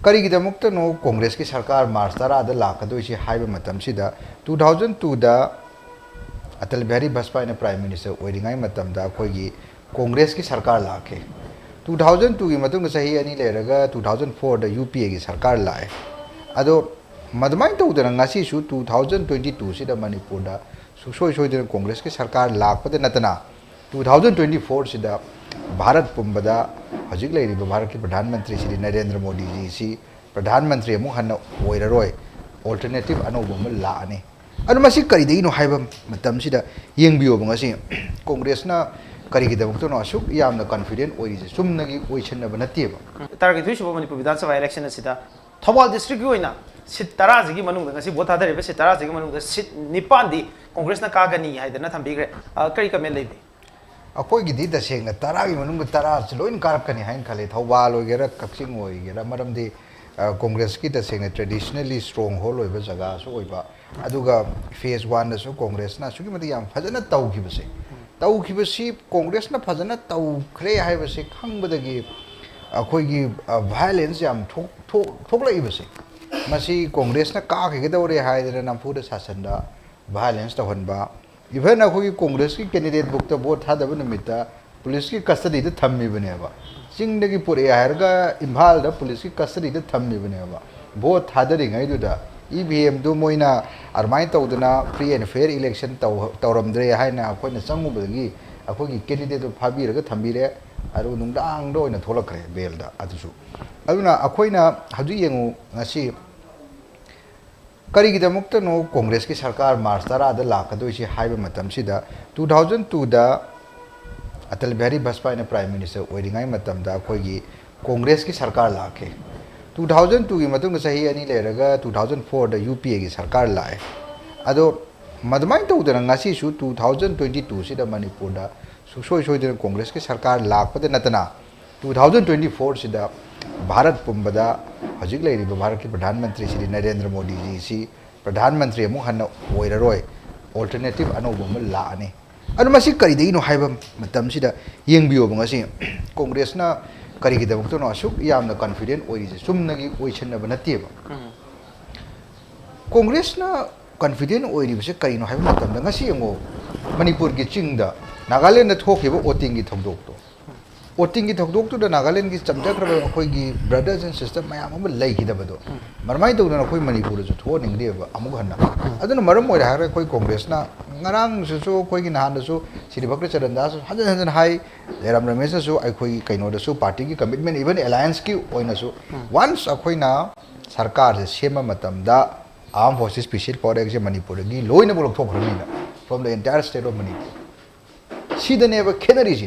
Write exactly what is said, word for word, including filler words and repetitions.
ꯀꯔꯤꯒꯤꯗꯃꯛꯇꯅꯣ ꯀꯣꯡꯒ꯭ꯔꯦꯁꯀꯤ ꯁꯔꯀꯥꯔ ꯃꯥꯔꯆ ꯇꯔꯥꯗ ꯂꯥꯛꯀꯗꯣꯏꯁꯤ ꯍꯥꯏꯕ ꯃꯇꯝꯁꯤꯗ, ꯇꯨ ꯊꯥꯎꯖꯟ ꯇꯨꯗ ꯑꯇꯜ ꯕꯤꯍꯥꯔꯤ ꯕꯥꯖꯄꯥꯏꯅ ꯄ꯭ꯔꯥꯏꯝ ꯃꯤꯅꯤꯁꯇꯔ ꯑꯣꯏꯔꯤꯉꯩ ꯃꯇꯝꯗ ꯑꯩꯈꯣꯏꯒꯤ ꯀꯣꯡꯒ꯭ꯔꯦꯁꯀꯤ ꯁꯔꯀꯥꯔ ꯂꯥꯛꯈꯤ꯫ ꯇꯨ ꯊꯥꯎꯖꯟ ꯇꯨꯒꯤ ꯃꯇꯨꯡꯗ ꯆꯍꯤ ꯑꯅꯤ ꯂꯩꯔꯒ ꯇꯨ ꯊꯥꯎꯖꯟ ꯐꯣꯔꯗ ꯌꯨ ꯄꯤ ꯑꯦꯒꯤ ꯁꯔꯀꯥꯔ ꯂꯥꯛꯑꯦ꯫ ꯑꯗꯣ ꯃꯗꯨꯃꯥꯏꯅ ꯇꯧꯗꯅ ꯉꯁꯤꯁꯨ ꯇꯨ ꯊꯥꯎꯖꯟ ꯇ꯭ꯋꯦꯟꯇꯤ ꯇꯨꯁꯤꯗ ꯃꯅꯤꯄꯨꯔꯗ ꯁꯨꯡꯁꯣꯏ ꯁꯣꯏꯗꯅ ꯀꯣꯡꯒ꯭ꯔꯦꯁꯀꯤ ꯁꯔꯀꯥꯔ ꯂꯥꯛꯄꯗ ꯅꯠꯇꯅ, ꯇꯨ ꯊꯥꯎꯖꯟ ꯇ꯭ꯋꯦꯟꯇꯤ ꯐꯣꯔꯁꯤꯗ ꯚꯥꯔꯠ ꯄꯨꯝꯕꯗ ꯍꯧꯖꯤꯛ ꯂꯩꯔꯤꯕ ꯚꯥꯔꯠꯀꯤ ꯄ꯭ꯔꯙꯥꯟ ꯃꯟꯇ꯭ꯔꯤ ꯁ꯭ꯔꯤ ꯅꯔꯦꯟꯗ꯭ꯔ ꯃꯣꯗꯤꯖꯤꯁꯤ ꯄ꯭ꯔꯙꯥꯟ ꯃꯟꯇ꯭ꯔꯤ ꯑꯃꯨꯛ ꯍꯟꯅ ꯑꯣꯏꯔꯔꯣꯏ, ꯑꯣꯜꯇꯔꯅꯦꯇꯤꯚ ꯑꯅꯧꯕ ꯑꯃ ꯂꯥꯛꯑꯅꯤ꯫ ꯑꯗꯨ ꯃꯁꯤ ꯀꯔꯤꯗꯒꯤꯅꯣ ꯍꯥꯏꯕ ꯃꯇꯝꯁꯤꯗ ꯌꯦꯡꯕꯤꯌꯣꯕ, ꯉꯁꯤ ꯀꯣꯡꯒ꯭ꯔꯦꯁꯅ ꯀꯔꯤꯒꯤꯗꯃꯛꯇꯅꯣ ꯑꯁꯨꯛ ꯌꯥꯝꯅ ꯀꯟꯐꯤꯗꯦꯟ ꯑꯣꯏꯔꯤꯁꯦ? ꯆꯨꯝꯅꯒꯤ ꯑꯣꯏꯁꯟꯅꯕ ꯅꯠꯇꯦꯕ꯫ ꯇꯔꯥꯅꯤꯊꯣꯏ ꯁꯨꯕ ꯃꯅꯤꯄꯨꯔ ꯕꯤꯙꯥꯟ ꯁꯚꯥ ꯏꯂꯦꯛꯁꯟ ꯑꯁꯤꯗ ꯊꯧꯕꯥꯜ ꯗꯤꯁꯇ꯭ꯔꯤꯛꯀꯤ ꯑꯣꯏꯅ ꯁꯤꯠ ꯇꯔꯥꯁꯤꯒꯤ ꯃꯅꯨꯡꯗ, ꯉꯁꯤ ꯚꯣꯠ ꯊꯥꯗꯔꯤꯕ ꯁꯤꯠ ꯇꯔꯥꯁꯤꯒꯤ ꯃꯅꯨꯡꯗ ꯁꯤꯠ ꯅꯤꯄꯥꯟꯗꯤ ꯀꯣꯡꯒ꯭ꯔꯦꯁꯅ ꯀꯥꯒꯅꯤ ꯍꯥꯏꯗꯅ ꯊꯝꯕꯤꯈ꯭ꯔꯦ꯫ ꯑ, ꯀꯔꯤ ꯀꯃꯦꯟ ꯂꯩꯕꯤ? ꯑꯩꯈꯣꯏꯒꯤꯗꯤ ꯇꯁꯦꯡꯅ ꯇꯔꯥꯒꯤ ꯃꯅꯨꯡꯗ ꯇꯔꯥꯁꯤ ꯂꯣꯏꯅ ꯀꯥꯔꯛꯀꯅꯤ ꯍꯥꯏꯅ ꯈꯜꯂꯤ꯫ ꯊꯧꯕꯥꯜ ꯑꯣꯏꯒꯦꯔꯥ, ꯀꯛꯆꯤꯡ ꯑꯣꯏꯒꯦꯔꯥ, ꯃꯔꯝꯗꯤ, ꯑ, ꯀꯣꯡꯒ꯭ꯔꯦꯁꯀꯤ ꯇꯁꯦꯡꯅ ꯇ꯭ꯔꯦꯗꯤꯁꯅꯦꯜꯂꯤ ꯁ꯭ꯇ꯭ꯔꯣꯡ ꯍꯣꯜ ꯑꯣꯏꯕ ꯖꯒꯥꯁꯨ ꯑꯣꯏꯕ, ꯑꯗꯨꯒ ꯐꯦꯖ ꯋꯥꯟꯗꯁꯨ ꯀꯣꯡꯒ꯭ꯔꯦꯁꯅ ꯑꯁꯨꯛꯀꯤ ꯃꯇꯤꯛ ꯌꯥꯝ ꯐꯖꯅ ꯇꯧꯈꯤꯕꯁꯦ, ꯇꯧꯈꯤꯕꯁꯤ ꯀꯣꯡꯒ꯭ꯔꯦꯁꯅ ꯐꯖꯅ ꯇꯧꯈ꯭ꯔꯦ ꯍꯥꯏꯕꯁꯤ ꯈꯪꯕꯗꯒꯤ ꯑꯩꯈꯣꯏꯒꯤ, ꯑ, ꯚꯥꯏꯑꯣꯂꯦꯟꯁ ꯌꯥꯝ ꯊꯣꯛ-, ꯊꯣꯛ-, ꯊꯣꯛꯂꯛꯏꯕꯁꯦ, ꯃꯁꯤ ꯀꯣꯡꯒ꯭ꯔꯦꯁꯅ ꯀꯥꯈꯤꯒꯗꯧꯔꯦ ꯍꯥꯏꯗꯅ ꯅꯝꯐꯨꯗ ꯁꯥꯁꯟꯗ ꯚꯥꯏꯑꯣꯂꯦꯟꯁ ꯇꯧꯍꯟꯕ, ꯏꯚꯟ ꯑꯩꯈꯣꯏꯒꯤ ꯀꯣꯡꯒ꯭ꯔꯦꯁꯀꯤ ꯀꯦꯟꯗꯤꯗꯦꯠ ꯕꯨꯛꯇ ꯚꯣꯠ ꯊꯥꯗꯕ ꯅꯨꯃꯤꯠꯇ ꯄꯨꯂꯤꯁꯀꯤ ꯀꯁꯇꯗꯤꯗ ꯊꯝꯃꯤꯕꯅꯦꯕ꯫ ꯆꯤꯡꯗꯒꯤ ꯄꯨꯔꯛꯑꯦ ꯍꯥꯏꯔꯒ ꯏꯝꯐꯥꯜꯗ ꯄꯨꯂꯤꯁꯀꯤ ꯀꯁꯇꯗꯤꯗ ꯊꯝꯃꯤꯕꯅꯦꯕ꯫ ꯚꯣꯠ ꯊꯥꯗꯔꯤꯉꯩꯗꯨꯗ ꯏ ꯚꯤ ꯑꯦꯝꯗꯨ ꯃꯣꯏꯅ ꯑꯗꯨꯃꯥꯏꯅ ꯇꯧꯗꯅ free and fair election ꯇꯧ-, ꯇꯧꯔꯝꯗ꯭ꯔꯦ ꯍꯥꯏꯅ ꯑꯩꯈꯣꯏꯅ ꯆꯪꯉꯨꯕꯗꯒꯤ ꯑꯩꯈꯣꯏꯒꯤ ꯀꯦꯟꯗꯤꯗꯦꯠꯇꯨ ꯐꯥꯕꯤꯔꯒ ꯊꯝꯕꯤꯔꯦ꯫ ꯑꯗꯨ ꯅꯨꯡꯗꯥꯡꯗ ꯑꯣꯏꯅ ꯊꯣꯛꯂꯛꯈ꯭ꯔꯦ ꯕꯦꯜꯗ ꯑꯗꯨꯁꯨ꯫ ꯑꯗꯨꯅ ꯑꯩꯈꯣꯏꯅ ꯍꯧꯖꯤꯛ ꯌꯦꯡꯉꯨ, ꯉꯁꯤ ꯀꯔꯤꯒꯤꯗꯃꯛꯇꯅꯣ ꯀꯣꯡꯒ꯭ꯔꯦꯁꯀꯤ ꯁꯔꯀꯥꯔ ꯃꯥꯔꯆ ꯇꯔꯥꯗ ꯂꯥꯛꯀꯗꯣꯏꯁꯤ ꯍꯥꯏꯕ ꯃꯇꯝꯁꯤꯗ, ꯇꯨ ꯊꯥꯎꯖꯟ ꯇꯨꯗ ꯑꯇꯜ ꯕꯤꯍꯥꯔꯤ ꯕꯥꯖꯄꯥꯏꯅ ꯄ꯭ꯔꯥꯏꯝ ꯃꯤꯅꯤꯁꯇꯔ ꯑꯣꯏꯔꯤꯉꯩ ꯃꯇꯝꯗ ꯑꯩꯈꯣꯏꯒꯤ ꯀꯣꯡꯒ꯭ꯔꯦꯁꯀꯤ ꯁꯔꯀꯥꯔ ꯂꯥꯛꯈꯤ꯫ ꯇꯨ ꯊꯥꯎꯖꯟ ꯇꯨꯒꯤ ꯃꯇꯨꯡꯗ ꯆꯍꯤ ꯑꯅꯤ ꯂꯩꯔꯒ ꯇꯨ ꯊꯥꯎꯖꯟ ꯐꯣꯔꯗ ꯌꯨ ꯄꯤ ꯑꯦꯒꯤ ꯁꯔꯀꯥꯔ ꯂꯥꯛꯑꯦ꯫ ꯑꯗꯣ ꯃꯗꯨꯃꯥꯏꯅ ꯇꯧꯗꯅ ꯉꯁꯤꯁꯨ ꯇꯨ ꯊꯥꯎꯖꯟ ꯇ꯭ꯋꯦꯟꯇꯤ ꯇꯨꯁꯤꯗ ꯃꯅꯤꯄꯨꯔꯗ ꯁꯨꯡꯁꯣꯏ ꯁꯣꯏꯗꯅ ꯀꯣꯡꯒ꯭ꯔꯦꯁꯀꯤ ꯁꯔꯀꯥꯔ ꯂꯥꯛꯄꯗ ꯅꯠꯇꯅ, ꯇꯨ ꯊꯥꯎꯖꯟ ꯇ꯭ꯋꯦꯟꯇꯤ ꯐꯣꯔꯁꯤꯗ ꯚꯥꯔꯠ ꯄꯨꯝꯕꯗ ꯍꯧꯖꯤꯛ ꯂꯩꯔꯤꯕ ꯚꯥꯔꯠꯀꯤ ꯄ꯭ꯔꯙꯥꯟ ꯃꯟꯇ꯭ꯔꯤ ꯁ꯭ꯔꯤ ꯅꯔꯦꯟꯗ꯭ꯔ ꯃꯣꯗꯤꯖꯤꯁꯤ ꯄ꯭ꯔꯙꯥꯟ ꯃꯟꯇ꯭ꯔꯤ ꯑꯃꯨꯛ ꯍꯟꯅ ꯑꯣꯏꯔꯔꯣꯏ, ꯑꯣꯜꯇꯔꯅꯦꯇꯤꯚ ꯑꯅꯧꯕ ꯑꯃ ꯂꯥꯛꯑꯅꯤ꯫ ꯑꯗꯨ ꯃꯁꯤ ꯀꯔꯤꯗꯒꯤꯅꯣ ꯍꯥꯏꯕ ꯃꯇꯝꯁꯤꯗ ꯌꯦꯡꯕꯤꯌꯣꯕ, ꯉꯁꯤ ꯀꯣꯡꯒ꯭ꯔꯦꯁꯅ ꯀꯔꯤꯒꯤꯗꯃꯛꯇꯅꯣ ꯑꯁꯨꯛ ꯌꯥꯝꯅ ꯀꯟꯐꯤꯗꯦꯟ ꯑꯣꯏꯔꯤꯁꯦ? ꯆꯨꯝꯅꯒꯤ ꯑꯣꯏꯁꯟꯅꯕ ꯅꯠꯇꯦꯕ꯫ ꯀꯣꯡꯒ꯭ꯔꯦꯁꯅ ꯀꯟꯐꯤꯗꯦꯟ ꯑꯣꯏꯔꯤꯕꯁꯦ ꯀꯔꯤꯅꯣ ꯍꯥꯏꯕ ꯃꯇꯝꯗ, ꯉꯁꯤ ꯌꯦꯡꯉꯣ, ꯃꯅꯤꯄꯨꯔꯒꯤ ꯆꯤꯡꯗ, ꯅꯥꯒꯥꯂꯦꯟꯗ ꯊꯣꯛꯈꯤꯕ ꯑꯣꯇꯤꯡꯒꯤ ꯊꯧꯗꯣꯛꯇꯣ, ꯑꯣꯇꯤꯡꯒꯤ ꯊꯧꯗꯣꯛꯇꯨꯗ ꯅꯥꯒꯥꯂꯦꯟꯒꯤ ꯆꯝꯖꯈ꯭ꯔꯕ ꯑꯩꯈꯣꯏꯒꯤ brothers and sisters ꯃꯌꯥꯝ ꯑꯃ ꯂꯩꯈꯤꯗꯕꯗꯣ, ꯃꯔꯃꯥꯏꯅ ꯇꯧꯗꯅ ꯑꯩꯈꯣꯏ ꯃꯅꯤꯄꯨꯔꯗꯁꯨ ꯊꯣꯛꯍꯟꯅꯤꯡꯗꯦꯕ ꯑꯃꯨꯛ ꯍꯟꯅ꯫ ꯑꯗꯨꯅ ꯃꯔꯝ ꯑꯣꯏꯔꯦ ꯍꯥꯏꯔꯒ ꯑꯩꯈꯣꯏ ꯀꯣꯡꯒ꯭ꯔꯦꯁꯅ ꯉꯔꯥꯡꯁꯤꯁꯨ, ꯑꯩꯈꯣꯏꯒꯤ ꯅꯍꯥꯟꯗꯁꯨ ꯁ꯭ꯔꯤ ꯚꯛꯇ ꯆꯔꯟ ꯗꯥꯁ ꯍꯟꯖꯤꯟ ꯍꯟꯖꯤꯟ ꯍꯥꯏ, ꯖꯌꯔꯥꯝ ꯔꯃꯦꯁꯅꯁꯨ ꯑꯩꯈꯣꯏꯒꯤ ꯀꯩꯅꯣꯗꯁꯨ, ꯄꯥꯔꯇꯤꯒꯤ commitment, even allianceꯀꯤ ꯑꯣꯏꯅꯁꯨ, once ꯑꯩꯈꯣꯏꯅ ꯁꯔꯀꯥꯔꯁꯦ ꯁꯦꯝꯕ ꯃꯇꯝꯗ Armed Forces Special Power Actꯁꯦ ꯃꯅꯤꯄꯨꯔꯗꯒꯤ ꯂꯣꯏꯅꯃꯛ ꯂꯧꯊꯣꯛꯈ꯭ꯔꯅꯤꯅ, from the entire state of Manipur꯫ ꯁꯤꯗꯅꯦꯕ ꯈꯦꯠꯅꯔꯤꯁꯦ꯫